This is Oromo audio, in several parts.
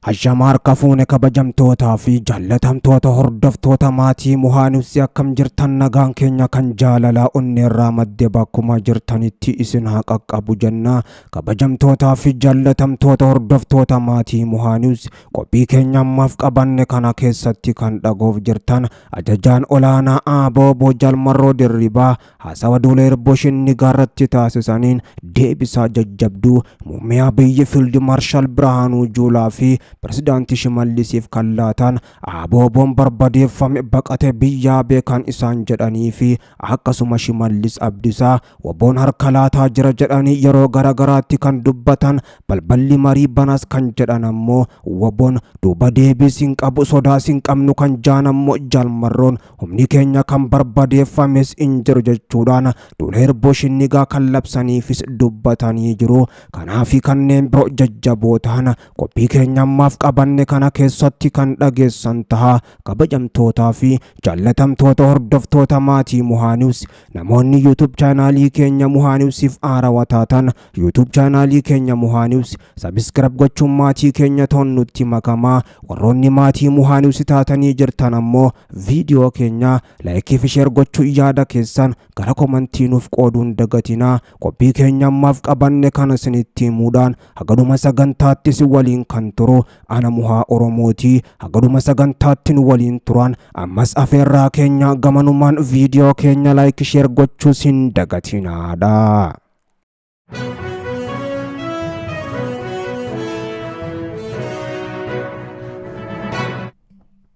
Ashamaa harka fuune kabajamtootaa fi jaallatamtoota hordoftoota maatii Muhaa akkam jirtan nagaan keenya kan jaalalaa onneerraa madde bakkuma jirtanitti isin haa qaqqabu jenna. Kabajamtootaa fi jaallatamtoota hordoftoota maatii Muhaa qophii keenya ammaaf qabanne kana keessatti kan dhagoof jirtan ajajaan olaanaa ABO Jaal Marroo Dirribaa haasawa duula Hirboo Shinnigaa irratti taasisaniin deebisaa jajjabduu muummee Abiyyi Fiild Maarshaal Birhaanuu Juulaa fi Pirezidaantii Shimallisiif kan laatan ABO'n barbadeeffame baqate biyyaa beekan isaan jedhanii fi akkasuma Shimallis Abdiisaa WBO'n harka laataa jira jedhanii yeroo garagaraatti kan dubbatan balballi marii banas kan jedhan ammoo WBO'n duuba deebiis hin qabu sodaas hin qabnu kan jaan ammoo Jaal Marroon humni keenya kan barbadeeffames hin jiru jechuudhaan duula Hirboo Shinnigaa kan labsaniifis dubbatanii jiru. Kanaafi kanneen biroo jajjaboo ta'an qophii keenya ammaaf qabanne kana keessatti kan dhageessan taha. Kabajamtootaa fi jaallatamtoota hordoftoota maatii Muhaa namoonni YouTube chaanaalii keenya Muhaa Newsiif haarawaa taatan YouTube chaanaalii keenya Muhaa News subscribe gochuun maatii keenya ta'uun nutti makamaa. Warroonni maatii Muhaa News taatanii jirtan ammoo viidiyoo keenya like fi share gochuu yaada keessan gara komantii nuuf qooduun dagatinaa. Qophii keenya ammaaf qabanne kana isinitti himuudhaan hagaduma sagantaattis waliin kan turu ana Muhaa Oromootii. Hagaduma sagantaatti nu waliin turan ammas afeerraa keenya gamanumaan viidiyoo keenya like share gochuus hin dagatinaadha.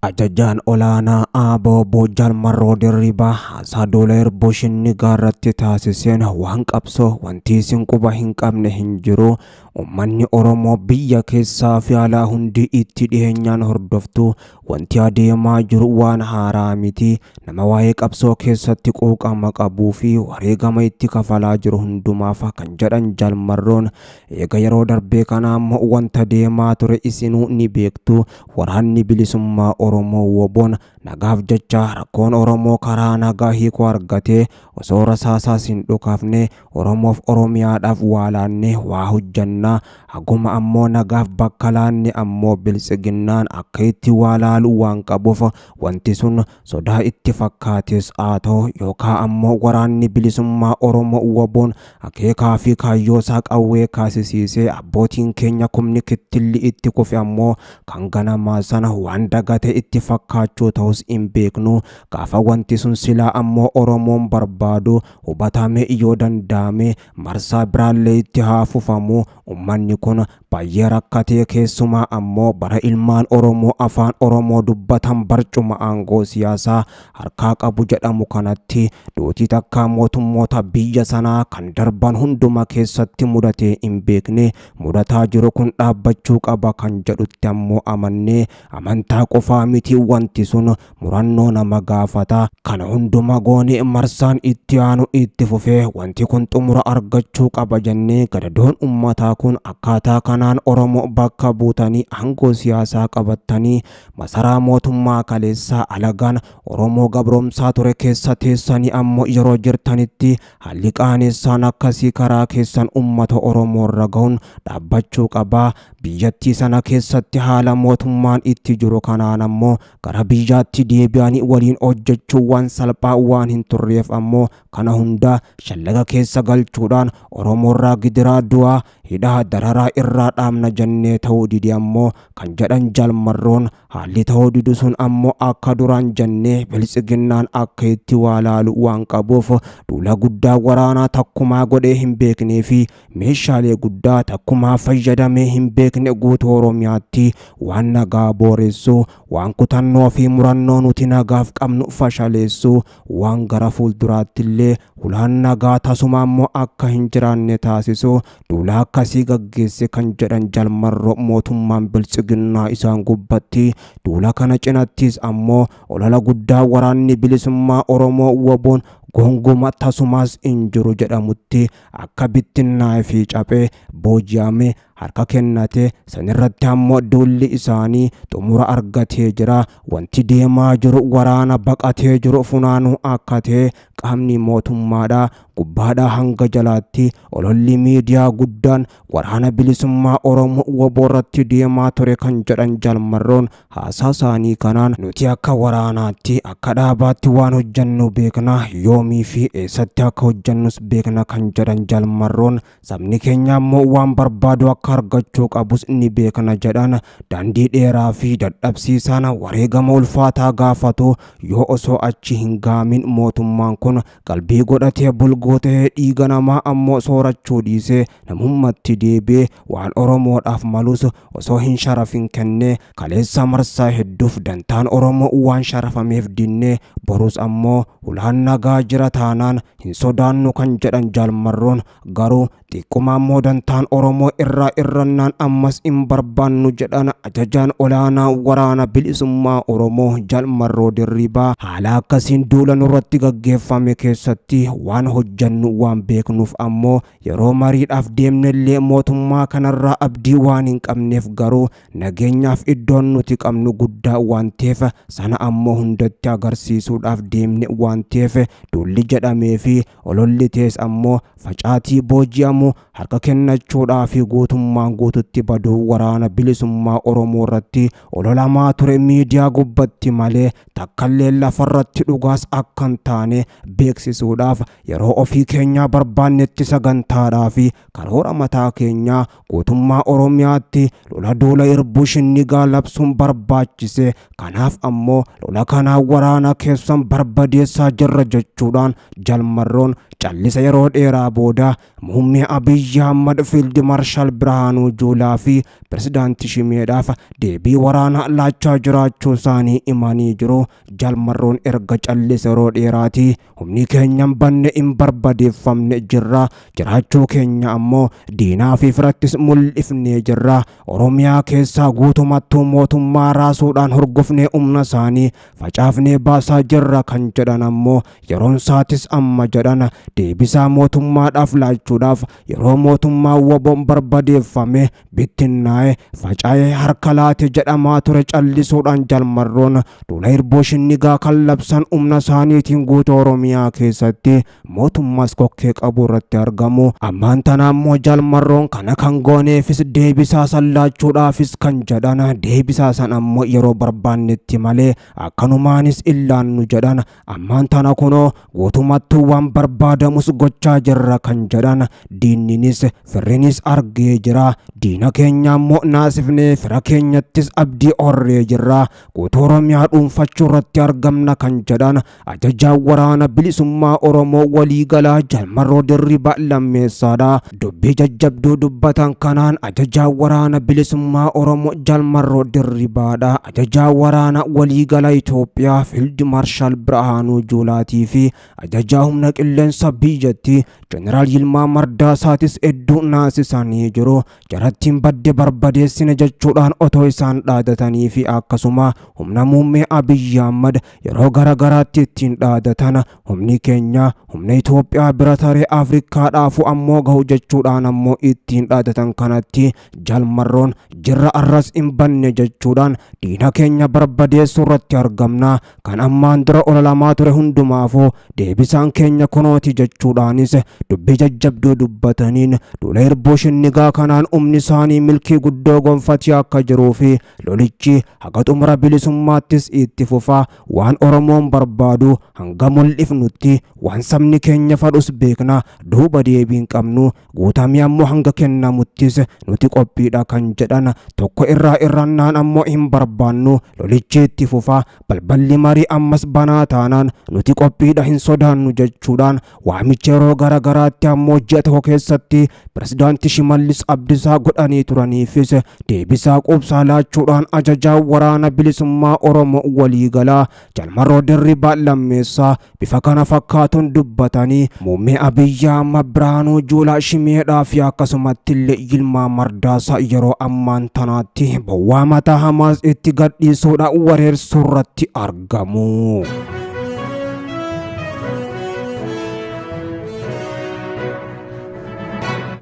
Ajajaan olaanaa ABO Jaal Marroo Dirribaa haasaa duula Hirboo Shinnigaa irratti taasiseen waan qabsoo wanti isin quba hin qabne hin jiru. Uummanni Oromoo biyya keessaa fi alaa hundi itti dhiheenyaan hordoftu wanti adeemaa jiru waan haaraa miti. Nama waa'ee qabsoo keessatti quuqama qabuu fi wareegama itti kafalaa jiru hundumaaf kan jedhan Jaal Marroon eega yeroo darbee kana ammoo wanta deemaa ture isinuu ni beektu. Waraanni bilisummaa Oromoo WBO'n nagaaf jecha rakkoon Oromoo karaa nagaa hiikuu argatee osoo rasaasaas hin dhukaafne Oromoof Oromiyaadhaaf waa laanne waa hojjanna. Haguma ammoo nagaaf bakka laanne ammoo biltsiginnaan akka itti waa laalu waan qabuuf wanti sun sodaa itti fakkaates haa ta'u yookaan ammoo waraanni bilisummaa Oromoo WBO'n akeekaa fi kaayyoo isaa qawwee kaasisiisee abbootiin keenya kumni kittilli itti kufe ammoo kan ganamaa sana waan dagate itti fakkaachuu ta'us hin beeknu. Gaafa wanti sun silaa ammoo Oromoon barbaadu hubatame yoo danda'ame marsaa biraallee itti haa fufamu. Uummanni kun baay'ee rakkatee keessumaa ammoo bara ilmaan Oromoo afaan Oromoo dubbatan barcuma aangoo siyaasaa harkaa qabu jedhamu kanatti duutii takkaa mootummoota biyya sanaa kan darban hunduma keessatti mudatee hin beekne mudataa jiru kun dhaabbachuu qaba kan jedhutti ammoo amannee amantaa qofaa miti wanti sun murannoo nama gaafata. Kana hunduma goone marsaan itti aanu itti fufee wanti kun xumura argachuu qaba jennee gadadoon uummataa kun akkaataa kanaan Oromoo bakka buutanii aangoo siyaasaa qabatanii masaraa mootummaa kaleessaa alagaan Oromoo gabroomsaa ture keessa teessanii ammoo yeroo jirtanitti haalli qaaneessaan akkasii karaa keessan uummata Oromoo irra gahuun dhaabbachuu qaba. Biyyattii sana keessatti haala mootummaan itti jiru kanaan ammoo gara biyyaatti deebi'anii waliin hojjechuu waan salphaa waan hin turreef ammoo kana hunda shallaga keessa galchuudhaan Oromoo irraa gidiraa du'aa hidhaa dararaa irraa dhaabna jennee ta'uu didi ammoo kan jedhan Jaal Marroon haalli ta'uu didu sun ammoo akka duraan jennee biltsiginnaan akka itti waa laalu waan qabuuf duula guddaa waraanaa takkumaa godhee hin beeknee fi meeshaalee guddaa takkumaa fayyadamee hin beekne guutuu Oromiyaatti waan nagaa booressu waan kutannoo fi murannoo nuti nagaaf qabnu fashaleessu waan gara fuulduraatti illee ulaan nagaa tasuma ammoo akka hin jiraanne taasisu duula akkasii gaggeesse kan jedhan Jaal Marroo mootummaan biltsiginnaa isaan gubbatti duula kana cinattis ammoo olola guddaa waraanni bilisummaa Oromoo WBO'n gonguma tasumas hin jiru jedhamutti akka bittinnaa'ee fi caphee booji'ame harka kennate sanirratti ammoo duulli isaanii xumura argatee jira. Wanti deemaa jiru waraana baqatee jiru funaanuu akka ta'e Qaamni mootummaadhaa gubbaadhaa hanga jalaatti ololli miidiyaa guddaan waraana bilisummaa Oromoo WBO irratti deemaa ture kan jedhan Jaal Marroon haasaa isaanii kanaan nuti akka waraanaatti akka dhaabaatti waan hojjennu beekna, yoomii fi eessatti akka hojjennus beekna kan jedhan Jaal Marroon sabni keenya ammoo waan barbaadu akka argachuu qabus ni beekna jedhan. Daandii dheeraa fi dadhabsiisaan wareegama ulfaataa gaafatu yoo osoo achi hin gaamin mootummaan kun qalbii godhatee bulgoo ta'ee dhiiga namaa ammoo soorachuu dhiisee namummatti deebi'ee waan Oromoodhaaf malus osoo hin sharafin kennee kaleessa marsaa hedduuf dantaan Oromoo waan sharafameef dinnee borus ammoo ulaan nagaa jira taanaan hin sodaannu kan jedhan Jaal Marroon garuu xiqquma ammoo dantaan Oromoo irraa irrannaan ammas hin barbaannu jedhan ajajaan olaanaa waraana bilisummaa Oromoo Jaal Marroo Dirribaa. Haala akkasiin duula nurratti gaggeeffame keessatti waan hojjannu waan beeknuuf ammoo yeroo mariidhaaf deemnellee mootummaa kanarraa abdii waan hin qabneef garuu nageenyaaf iddoon nuti qabnu guddaa waan ta'eef sana ammoo hundatti agarsiisuudhaaf deemne waan ta'eef duulli jedhamee fi ololli ta'es ammoo facaatii booji'amu harka kennachuudhaa fi guutummaan guututti baduu waraana bilisummaa Oromoo irratti ololamaa ture miidiyaa gubbatti malee takkallee lafarratti dhugaas akka hin taane beeksisuudhaaf yeroo ofii keenyaa barbaannetti sagantaadhaa fi karoora mataa keenyaa guutummaa Oromiyaatti lola duula irbuu shinnigaa labsuun barbaachise. Kanaaf ammoo lola kanaa waraana keessan barbadeessaa jirra jechuudhaan Jaal Marroon callisa yeroo dheeraa booda muummee Abiyyi Ahmad Fiild Maarshaal Birhaanuu Juulaa fi Pirezidaantii Shimeedhaaf deebii waraanaa laachaa jiraachuu isaanii himanii jiru. Jaal Marroon erga callisa yeroo dheeraatii humni keenya hin banne hin barbadeeffamne jirra, jiraachuu keenya ammoo diinaa fi firattis mul'ifnee jirra. Oromiyaa keessaa guutumattuu mootummaa raasuudhaan hordofnee humna isaanii facaafnee baasaa jirra kan jedhan ammoo yeroon isaatis amma jedhan deebisaa mootummaadhaaf laachuudhaaf yeroo mootummaa WBOn barbadeeffame bittinnaa'e faca'ee harka laate jedhamaa ture callisuudhaan Jaal Marroon duula irboo shinnigaa kan labsan humna isaaniitiin guutuu Oromiyaa keessatti mootummaas kokkee qabu irratti argamu. Ammaan tana ammoo Jaal Marroon kana kan gooneefis deebisaa san laachuudhaafis kan jedhan deebisaa san ammoo yeroo barbaannetti malee akkanumaanis illaannu jedhan. Ammaan tana kunoo guutumattuu waan barbaadamus gochaa jirra kan jedhan diinninis firrinis argee jira. Diina keenya ammoo naasifnee fira keenyattis abdii horree jirra. Guutuu Oromiyaa dhuunfachuu irratti argamna kan jedhan ajajaa waraana bilisummaa Oromoo waliigalaa Jaal Marroo Dirribaa Lammeessaadha. Dubbii jajjabduu dubbatan kanaan ajajaa waraana bilisummaa Oromoo Jaal Marroo Dirribaadha. Ajajaa waraana waliigalaa Itoophiyaa Fiild Maarshaal Birhaanuu Juulaatii fi ajajaa humna qilleensa biyyattii Jeneraal Yilmaa Mardaasaatis hedduu naasisanii jiru. Jarattiin badde barbadeessine jechuudhaan otoo isaan dhaadatanii fi akkasuma humna muummee Abiyyi Ahmad yeroo garagaraatti ittiin dhaadatan humni keenya humna Itoophiyaa bira taree Afrikaadhaafu ammoo gahu jechuudhaan ammoo ittiin dhaadatan kanatti Jaal Marroon jirra arras hin banne jechuudhaan diina keenya barbadeessuu irratti argamna. Kan ammaan dura ololamaa ture hundumaafuu deebisaan keenya kunooti jechuudhaanis dubbii jajjabduu dubbataniin duula irbuu shinnigaa kanaan humni isaanii milkii guddoo gonfatee akka jiruu fi lolichi haga xumura bilisummaattis itti fufa. Waan Oromoon barbaadu hanga mul'ifnutti waan sabni keenya fadhus beekna, duuba deebiin qabnu guutamee ammoo hanga kennamuttis nuti qophiidha kan jedhan tokko irraa irrannaan ammoo hin barbaannu lolichi itti fufa. Balballi marii ammas banaa taanaan nuti qophiidha hin sodaannu jechuudhaan waamicha yeroo garagaraatti ammoo ji'a tokko keessatti Pirezidaantii Shimallis Abdiisaa godhanii turaniifis deebisaa quubsaa laachuudhaan ajajaa waraana bilisummaa Oromoo waliigalaa Jaal Marroo Dirribaa Lammeessaa bifa kana fakkaatuun dubbatanii muummee Abiyyi Ahmad Birhaanuu Juulaa Shimeedhaa fi akkasumatti illee Yilmaa Mardaasaa yeroo ammaan tanaatti bowwaa mataa hamaas itti gadhiisuudhaan wareersuu irratti argamu.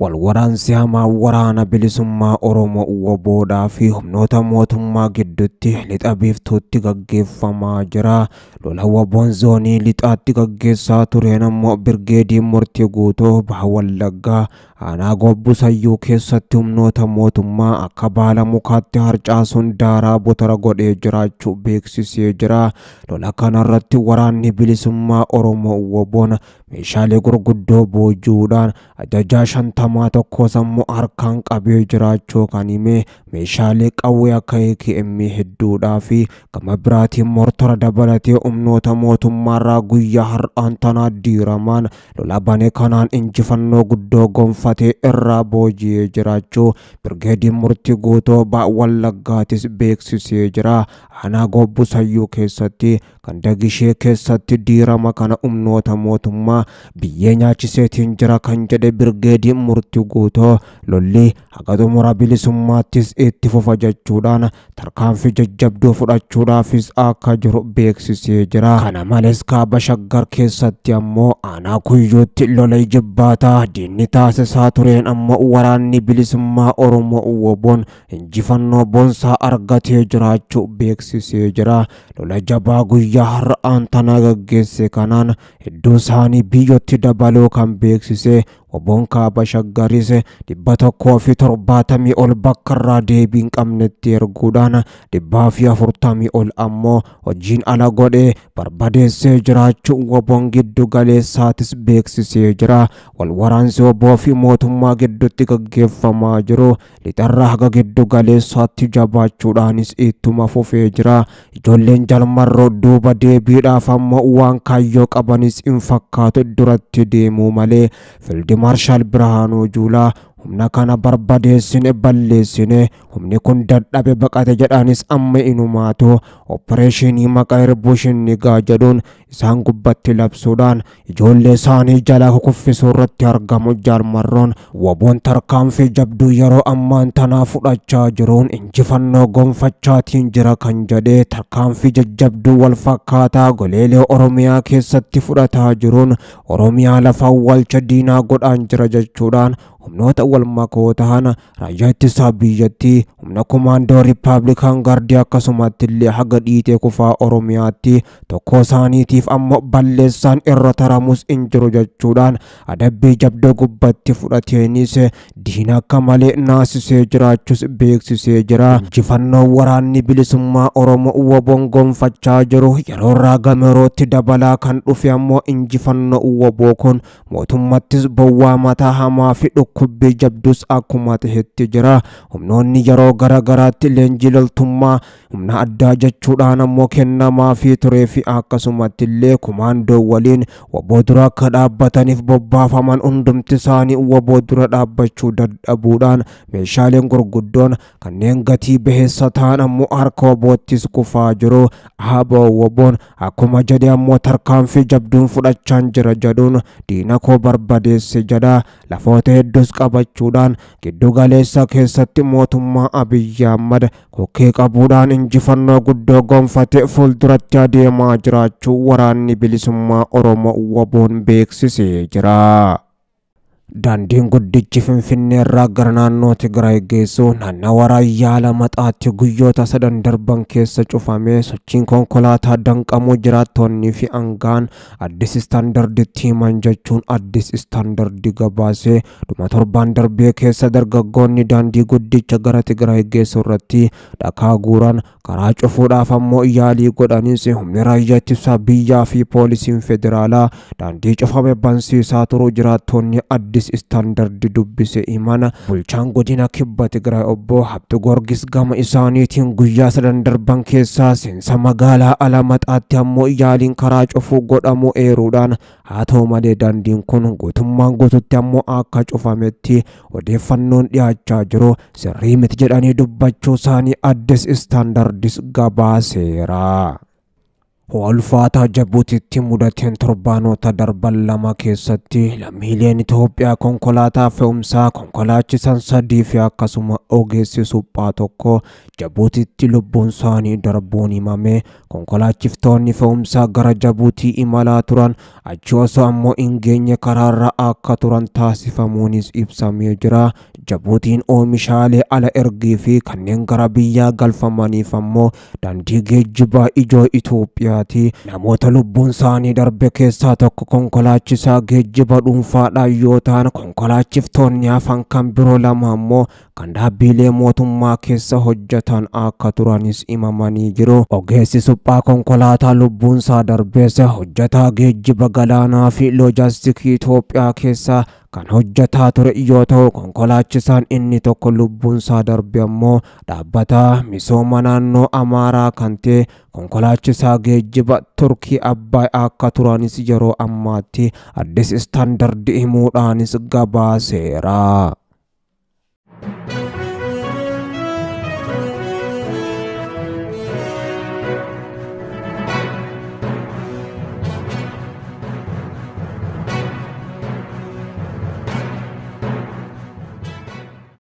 Wal waraansi hamaa waraana bilisummaa Oromoo WBOdhaa fi humnoota mootummaa gidduutti lixa biiftuutti gaggeeffamaa jira. Lola WBOn zoonii lixaatti gaggeessaa tureen ammoo birgeediin murtii guutuu baha Wallaggaa aanaa Gobbuu Sayyuu keessatti humnoota mootummaa akka baala mukaatti harcaasuun daaraa botara godhee jiraachuu beeksisee jira. Lola kanarratti waraanni bilisummaa Oromoo WBOn meeshaalee gurguddoo boojuudhaan ajajaa 50 tokko sammuu harkaan qabee jiraachuu kan hime meeshaalee qawwee akka AKM hedduudhaa fi gama biraatiin mortora dabalatee humnoota mootummaarraa guyyaa har'aan tanaa diiramaan lola bane kanaan injifannoo guddoo gonfatee irraa booji'ee jiraachuu birgeediin murtii guutuu ba'a Wallaggaatis beeksisee jira. Aanaa Gobbuu Sayyuu keessatti ganda Gishee keessatti diirama kana humnoota mootummaa biyyee nyaachiseetiin jira kan jedhe birgeediin murtii guutuu lolli haga xumura bilisummaattis itti fufa jechuudhaan tarkaanfii jajjabduu fudhachuudhaafis akka jiru beeksisee jira. Kana malees kaaba Shaggar keessatti ammoo aanaa Kuyyuutti lola jibbaataa diinni taasisaa tureen ammoo waraanni bilisummaa Oromoo WBOn injifannoo boonsaa argatee jiraachuu beeksisee jira. Lola jabaa guyyaa har'aan tana gaggeesse kanaan hedduu isaanii biyyootti dabaluu kan beeksise WBOn kaaba Shaggaris 170 ol bakka irraa deebii hin qabnetti erguudhaan 140 ol ammoo hojiin ala godhee barbadeessee jiraachuu WBOn giddu galeessaatis beeksisee jira. Wal waraansi WBO fi mootummaa gidduutti gaggeeffamaa jiru lixarraa haga giddu galeessaatti jabaachuudhaanis ittuma fufee jira. Ijoolleen jalmarroo duuba deebiidhaaf ammoo waan kaayyoo qabanis hin fakkaatu duratti deemuu malee Fiildi Maarshaal Birhaanuu Juulaa humna kana barbadeessine balleessine humni kun dadhabe baqate jedhanis amma inumaatu opereeshinii maqaa Irbuu Shinnigaa jedhuun isaan gubbatti labsuudhaan ijoollee isaanii jalaa kuffisuu irratti argamu. Jaalmarroon WBOn tarkaanfii jabduu yeroo ammaan tanaa fudhachaa jiruun injifannoo gonfachaatiin jira kan jedhee tarkaanfii jajjabduu wal fakkaataa goleelee Oromiyaa keessatti fudhataa jiruun Oromiyaa lafa awwaalcha diinaa godhaan jira jechuudhaan humnoota wal makoo ta'an raayyaa ittisaa biyyattii humna kumaandoo riippaabilikaan gaardii akkasumatti illee haga dhiitee kufaa Oromiyaatti tokko isaaniitiif ammoo balleessaan irra taramus hin jiru jechuudhaan adabbii jabduu gubbatti fudhateenis diina akka malee naasisee jiraachus beeksisee jira. Injifannoo waraanni bilisummaa Oromoo WBOn gonfachaa jiru yeroo irraa gama yerootti dabalaa kan dhufe ammoo injifannoo WBO kun mootummattis bowwaa mataa hamaa fi dhukkubbii jabdus akkuma ta'etti jira. Humnoonni yeroo gara garaatti leenjii loltummaa humna addaa jechuudhaan ammoo kennamaa fi turee fi akkasumatti illee kumaandoo waliin WBO dura akka dhaabbataniif bobbaafaman hundumti isaanii WBO dura dhaabbachuu dadhabuudhaan meeshaaleen gurguddoon kanneen gatii baheessa ta'an ammoo harka WBOttis kufaa jiru. Haaboo WBOn akkuma jedhe ammoo tarkaanfii jabduun fudhachaan jira jedhuun diina koo barbadeesse jedha. Lafoota hedduus qabachuudhaan giddu galeessa keessatti mootummaa Abiyyi Ahmad kokkee qabuudhaan injifannoo guddoo gonfate fuulduratti adeemaa jiraachuu waraanni bilisummaa Oromoo WBOn beeksisee jira. Daandiin guddichi Finfinnee irraa gara naannoo Tigraay geessu naannawa raayyaa Alamaaxaatti guyyoota sadan darban keessa cufamee sochiin konkolaataa danqamuu jiraattonnii fi aangaan Addis Istaandarditti himan jechuun Addis Istaandardi gabaasee dhuma torbaan darbee keessa dargaggoonni daandii guddicha gara Tigraay geessu irratti dhakaa guuran karaa cufuudhaaf ammoo yaalii godhanis humni raayyaa ittisaa biyyaa fi poolisiin federaalaa daandii cufame bansiisaa turuu jiraattonni Addis Istaandardi dubbise himana. Bulchaan godina kibba Tigraay obbo Habtu Gorgis gama isaaniitiin guyyaa sadan darban keessaa seensa magaalaa Alamaaxaatti ammoo yaaliin karaa cufuu godhamu eeruudhaan haa ta'u malee daandiin kun guutummaan guututti ammoo akka cufametti odeeffannoon dhiyaachaa jiru sirrii miti jedhanii dubbachuu isaanii Addis Istaandardis gabaaseera. Ho'a ulfaataa Jabuutiitti mudateen torbaanota darban 2 keessatti lammiileen Itoophiyaa konkolaataa fe'umsaa konkolaachisan 3 fi akkasuma ogeessi suphaa 1 Jabuutiitti lubbuun isaanii darbuun himame. Konkolaachiftoonni fe'umsaa gara Jabuutii imalaa turan achi osoo ammoo hin geenye karaarra akka turan taasifamuunis ibsamee jira. Jabuutiin oomishaalee ala ergii fi kanneen gara biyyaa galfamaniif ammoo daandii geejjibaa ijoo Itoophiyaati. Namoota lubbuun isaanii darbe keessaa tokko konkolaachisaa geejjiba dhuunfaadhaan yoo ta'an, konkolaachiftoonni hafan kan biroo 2 ammoo kan dhaabbilee mootummaa keessa hojjetan akka turanis himamanii jiru. Ogeessi suphaa konkolaataa lubbuun isaa darbees hojjetaa geejjiba galaanaa fi loojaastikii Itoophiyaa keessaa kan hojjetaa ture yoo ta'u, konkolaachisaan inni tokko lubbuun isaa darbe ammoo dhaabbata misooma naannoo Amaaraa kan ta'e konkolaachisaa geejjiba Turkii Abbaay akka turanis yeroo ammaatti Addis Istaandardi himuudhaanis gabaaseera.